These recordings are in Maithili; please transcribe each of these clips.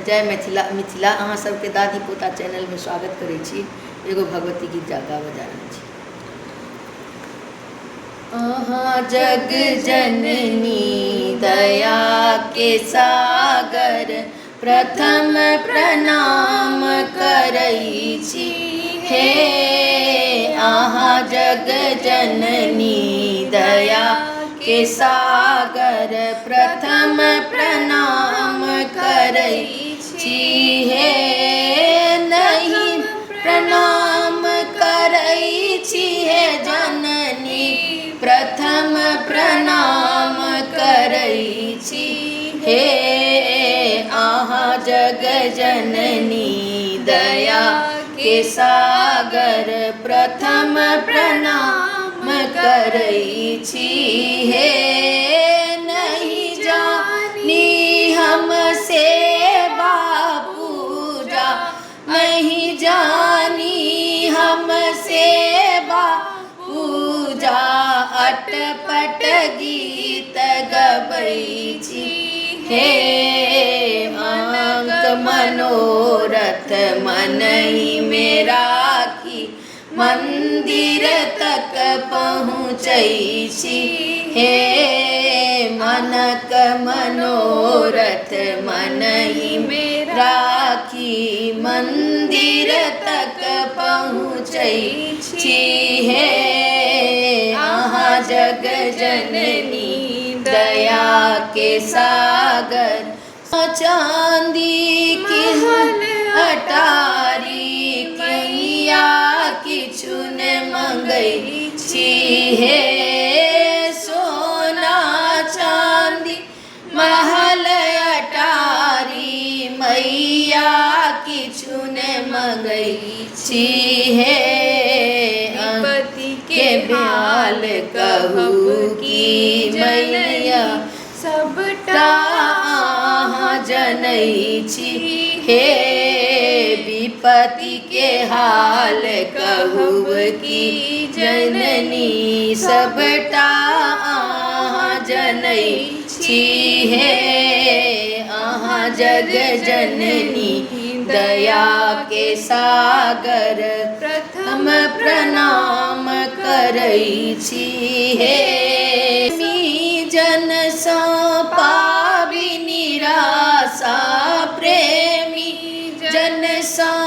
जय मिथिला मिथिला अहाँ सबके दादी पोता चैनलमे स्वागत करै छी। एगो भगवती गीत जा गाबऽ जा रहल छी। अहाँ जग जननी दया के सागर प्रथम प्रणाम करै छी हे। अहाँ जग जननी दया के सागर प्रथम प्रणाम करै छी हे। नहीं प्रणाम करै छी हे जननी प्रथम प्रणाम करै छी हे। अहाँ जग जननी दया के सागर प्रथम प्रणाम करै छी हे। नहीं जानी हम सेवा पूजा नहीं जानी हम सेवा पूजा अटपट गीत गबै छी हे। अंक मनोरथ मनहि मे राखी मंदिर तक पहुँचै छी हे। मनक मनोरथ मनहि मे राखी मंदिर तक पहुँचै छी हे। अहाँ जग जननी दया के सागर चांदी की अटारी मैया किछु ने मंगै छी हे। सोना चांदी महल अटारी मैया किछु ने मंगै छी हे। पति के हाल कहू की मैया सबटा अहाँ जनै छी हे। विपत्ति के हाल कहू की जननी सबटा अहाँ जनै छी हे। अहाँ जग जननी दया के सागर प्रथम प्रणाम करै छी हे। जन सँ पाबि निराशा प्रेमी जन सँ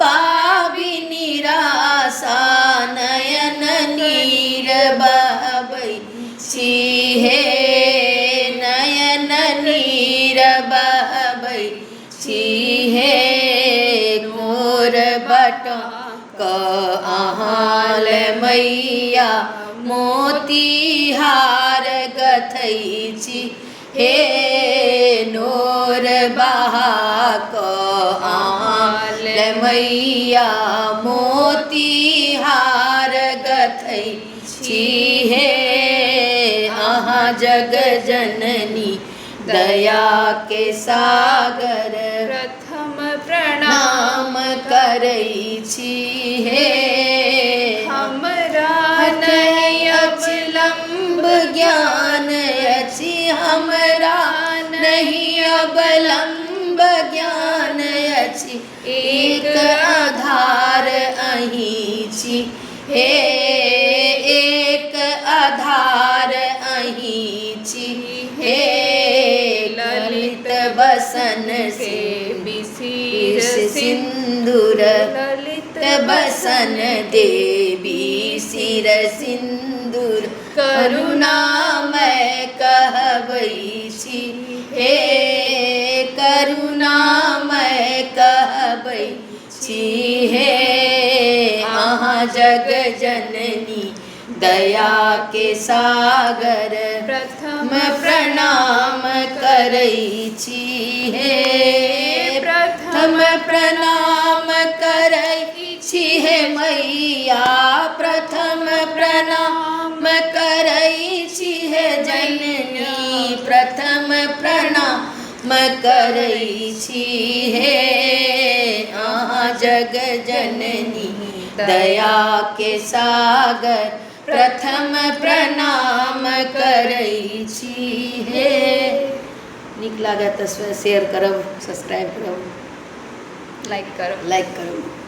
पाबि निराशा नयन नीर बहबै छी हे। नयन नीर बहबै छी हे। मोर बटा कऽ ले मैया मोतीहार गथै छी हे। नोर बहा कऽ अहाँ ले मैया मोतीहार गथै छी हे। अहाँ जग जननी दया के सागर प्रथम प्रणाम नाम करै छी हे। हमरा नहि अछि लम्ब ज्ञान अछि हमरा नहि अवलम्ब ज्ञान अछि एक आधार अहीं छी हे। एक आधार अहीं छी हे। ललित बसन से देवी सिर सिन्दूर ललित बसन देवी सिर सिन्दूर करुणामय कहबै छी हे। करुणामय कहबै छी हे। अहाँ जग जननी दया के सागर प्रथम प्रणाम करै छी हे। प्रथम प्रथम प्रणाम करै छी हे मैया प्रथम प्रणाम करै छी हे जननी प्रथम प्रणाम करै छी हे। अहाँ जग जननी दया के सागर प्रथम प्रणाम करै छी हे। नीक लागत तऽ शेयर करब, सब्सक्राइब करब, लाइक करब, लाइक करब।